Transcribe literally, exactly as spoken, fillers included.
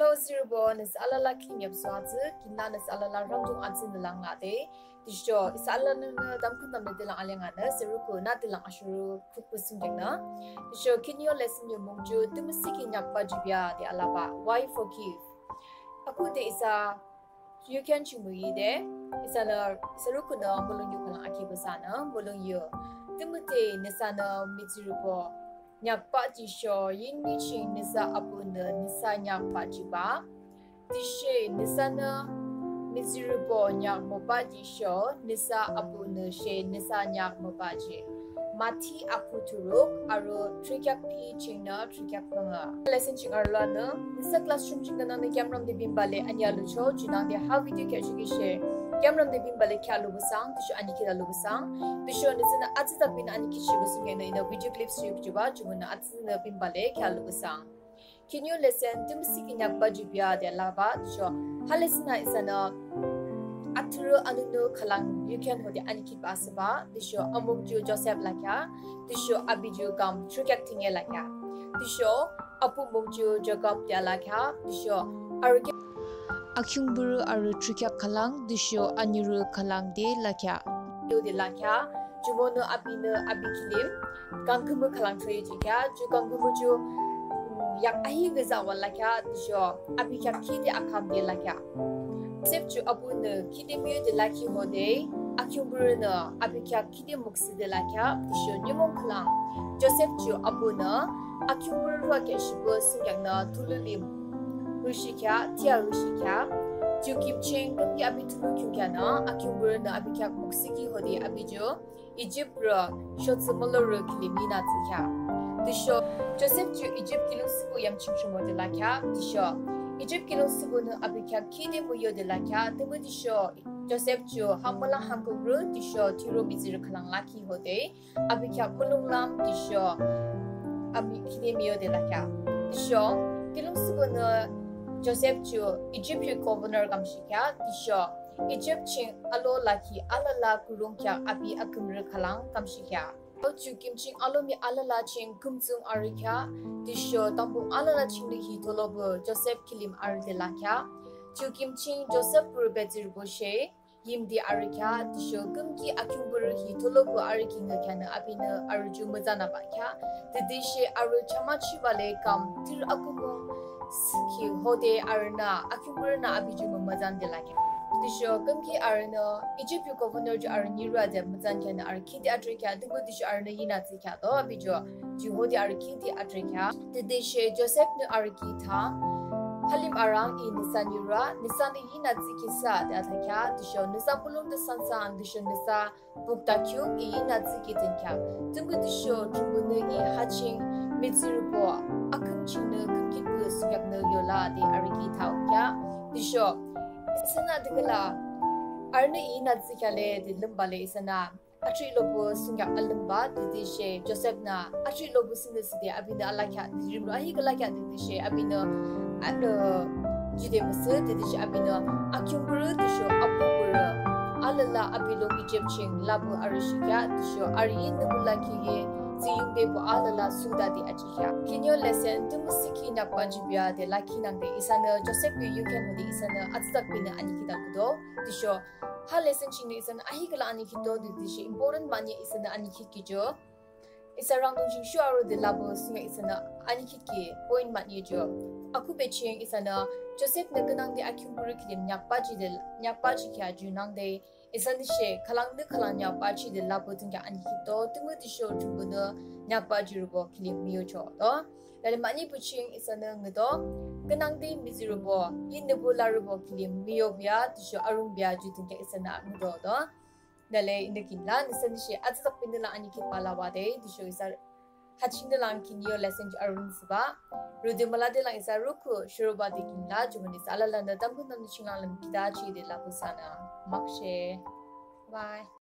Hello, azürübo, nüsa alala kilim yapsu atsü, kinü nüsa alala rangdung atsü nü lang la de. Tüsho, isa alala nü tamkhüntamnü de lang aleng anü, isa rukhüh nü de lang ashuru khukpü sümkek nü. Tüsho, kinü yo lesson yo mung ju, tümüsiki nyakba jibia de alaba, why forgive? Akhuhde isa, yukhüm ching müide, isa nü, isa rukhüh nü mulong yu khülang akibüsa nü, mulong yu. Tümüde nüsa nü mihtsürübo nyakba jisho, yinmi ching nüsa abuh nü nüsa nyakba jiba. Tüshe nüsa nü mihtsürübo nyakba jisho, nüsa abuh nü she nüsa nyakba ji. Mathi akhu thuruk, aro thürükheak phüyi ching nü thürükheak panga. Lesson ching arüla nü, nüsa classroom ching nü nü camera de binbale anya lucho, junangde ha video kheak shikishe, camera de binbale kheak lubusang, tüsho ani kheak lubusang, tüsho nüsa nü atsü tapin ani kheak shibusung nü inü video clips shik juba, jumonü atsü nü binbale kheak lubusang. Kinü yo lesson, tümüsiki nyakba jibia de laba, tüsho, ha lesson nü isa nü, atürü anunu khülang yukhüm hode ani kheak ba asüba, tüsho amuk ju Joseph lakheah, tüsho abi ju kam thürükheak tinge lakheah. Tüsho, abuh mung ju Jakob de lakheah, tüsho, arüke. Akhiungbuhrü arü thürükheak khülang, tüsho anirü khülang de lakheah. Yo de lakheah, jumonü abinü abi kilim, kangkümü khülang thürü jikheah, ju kangkümü ju, mm, yak ahi geza wa lakheah, tüsho, abi kheak khide akham de lakheah. Joseph ju abuh nü khide miyo de lakhi hode, akhiungbuhrü nü abi kheak khide muksi de lakheah, tüsho nimung khülang. Joseph ju abuh nü, akhiungbuhrü rua kheak shibu sungyak nü tulu lim. Hüshikheak, tia hüshikheak. Ju kim ching kümki abi tulu khiungkheak nü, akhiungbuhrü nü abi kheak muksiki hode abi ju. Egypt rü, shotsü mülorü kilim yinatsükheak. Tüsho, Joseph ju Egypt kiulongthsüpuh yam ching ching mo de lakheah. Tüsho, Egypt kiulongthsüpuh nü abi kheak khide muyo de lakheah. Tümü tüsho, Joseph ju ha mülang hangkuk rü, tüsho thiyuro mihtsürü khülang lakhi hode. Abi kheak mulong lam tüsho, abi khide miyo de lakheah. Tüsho, kiulongthsüpuh nü Joseph ju Egypt yo governor kamshikheak, tüsho, Egypt ching alo lakhi alala kurungkheak abi akümrü khülang kamshikheak. Ju kim ching alomi alala ching kümtsung arükheak, tüsho, tampung alala ching liki tolobu Joseph kilim arü de lakheah. Ju kim ching Joseph rü betsürübo she, yimde arükheak, tüsho kümki akhiungbuhrü hi tolobu arü ki ngükheanü abinü arü ju mütsan abakheak. Tütüshe arü chamachi bale kam tir akumung siki hode arünü akhiungbuhrünü abi ju mümütsan de lakheak. Tüsho kümki arünü Egypt yo governor ju arü nirü ade mütsankheanü arü khide atrekheak, tübü tüsho arünü yinatsükheak to abi ju. Ju hode arü khide atrekheak. Tütüshe Joseph nü arü ki tha. Halim arang I nüsa nirü, nüsanü yinatsükhi sa de athakheak, tüsho nüsa mulong de sansan, tüsho nüsa bukta khiung I yinatsükhi dünkheak. Tümü tüsho Thrünpuhnü I ha ching mihtsürübo aküm chingnü kümkitpü sungyak nü yola de arü ki thaukheak. Tüsho isanü dikela arünü I yinatsükheak le de lümbale isanü atrilo pu sungyak alümba, tütüshe Joseph nü atrilo pu sünüsü de abinü alakheak, rimro ahi kü lakheak tütüshe abinü, anü, jide müsü, tütüshe abinü, akhiungbuhrü, tüsho abubuhrü, alala abi lung Egypt ching lapü arüshikheak, tüsho arü yinü bu lakhi ye, ziyungde bu alala suda de achikheak. Kinyo lesson, tümü siki nyakba jibia de lakhi nangde isanü, Joseph yu yukhen hode isanü, atsüdak binü anikhita kudo, tüsho, ha lesson chingnü isanü ahi kü la anikhito tütüshe important manye isanü anikhit kijo. Isa rangdung ching shu arü de lapü sünga isanü anikhit ki point manye jo. Akhuhbe ching isanü Joseph nü künangde akhiungbuhrü kilim nyakba ji de, nyakba ji kheak ju nangde isanü she khülangnü khülang nyakba ji de lapü tünkheak anikhito tümü tüsho Thrünpuhnü nyakba ji rübo kilim miyo jo to. Lale manye pü ching isanü ngüdo, künangde mihtsürübo, yinü bu larübo kilim miyo bia, tüsho arung bia ju tünkheak isanü ngüdo do. Lale inü kinla, nüsanü she atsüdak binü la anikhit pala wade, tüsho isa ha chingnü lang kinyo lesson ju arung süba. Rüde mülade lang isa rukhu, shurubade kinla, jumonü isa alalanü tamkhüntamnü chinglang lüm kita chide lapü sanü. Makshe. Bye.